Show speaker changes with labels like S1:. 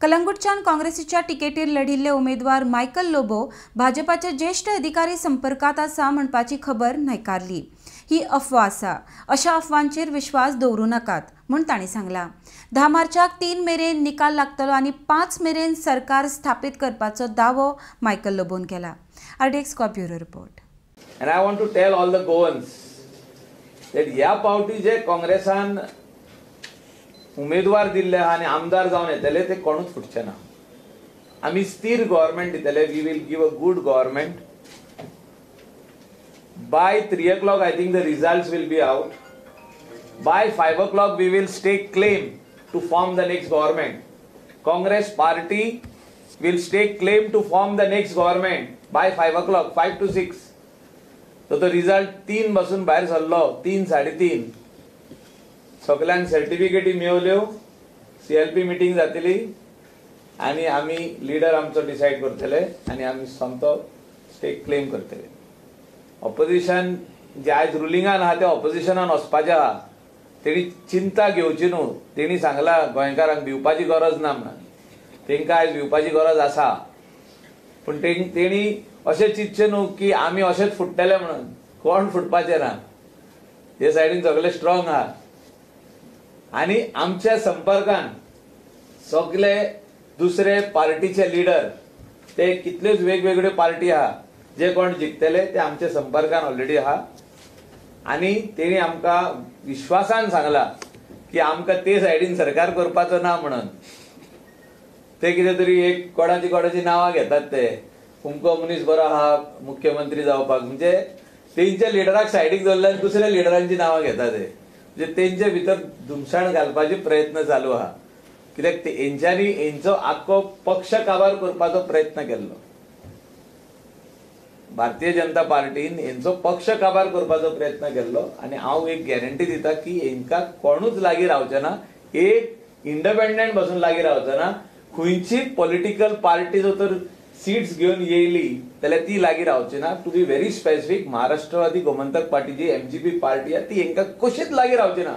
S1: कलंगूटच्यान काँग्रेसीच्या तिकेटीर लढिल्ले उमेदवार मायकल लोबो भाजपाचे ज्येश्ठ अधिकारी संपर्कात आसा म्हणपाची खबर न्हयकारली. ही अफवा आसा, अशा अफवांचेर विश्वास दवरूं नाकात म्हूण तांणी सांगलां. 10 मार्चाक 3 मेरेन निकाल लागतलो आनी 5 मेरेन सरकार स्थापीत करपाचो दावो मायकल लोबोन केला. RDX Goa bureau report.
S2: And I want to tell all the Goans that ह्या पावटी जे काँग्रेसान उमेदवार दिल्ले आहा आनी आमदार जावन येतले ते कोणूच फुटचे ना. आमी स्थिर गव्हर्मेंट दितले. We will give a good government. By 3 o'clock I think the results will be out. By 5 o'clock we will stake claim to form the next government. Congress party will stake claim to form the next government by 5 o'clock, 5 to 6. So तो result 3 बसून भायर सरलो, 3 3:30 सगल्यांक सर्टिफिकेटी मेवल्यो. CLP meeting जातली आनी आमी leader आमचो decide करतले आनी आमी सोमतो स्टेक क्लेम करतले. ऑपोजिशन जे आयज रुलिंगान आहा ते ऑपोजिशनान वचपाचें आहा. तेणी चिंता घेवची न्हू. तेणी सांगला गोंयकारांक भिवपाची गरज ना म्हणून. तेंकां आयज भिवपाची गरज आसा, पूण तेणी अशें चिंतचें न्हू की आमी अशेंच फुट्टले म्हणून. कोण फुटपाचें ना. हे सायडीन सगळे स्ट्रॉंग आहा आनी आमच्या संपर्कान सगळे दुसरे पार्टीचे लिडर, ते कितल्योच वेगवेगळ्यो पार्टी आहा, जे कोण जिखतले ते आमच्या संपर्कान ऑलरेडी आहा. आनी तेणी आमकां विश्वासान सांगला की आमकां ते सायडीन सरकार करपाचो ना म्हणून. ते कितें तरी एक कोणाची कोणाची नांवां घेतात, ते अमको मनीस बरो आहा मुख्यमंत्री जावपाक, म्हणजे तेंच्या लिडराक सायडीक दवरल्यार दुसऱ्या लिडरांची नांवां घेतात ते. म्हणजे तेंचे भितर धुमसाण घालपाचे प्रयत्न चालू आहा. कित्याक हेंच्यांनी हेंचो आख्खो पक्ष काबार करपाचो प्रयत्न केल्लो. भारतीय जनता पार्टीन हेंचो पक्ष काबार करपाचो प्रयत्न केल्लो आनी हांव एक गॅरंटी दिता की हेंकां कोणूच लागीं रावचे ना, एक इंडिपेंडंट बसून लागीं रावचो ना. खंयची पॉलिटिकल पार्टी जर तर सीट्स घेवन येयली जाल्यार ती लागीं रावची ना. To be very specific, Maharashtrawadi Gomantak पार्टीची MGP party आहा ती हेंकां कशीच लागीं रावची ना.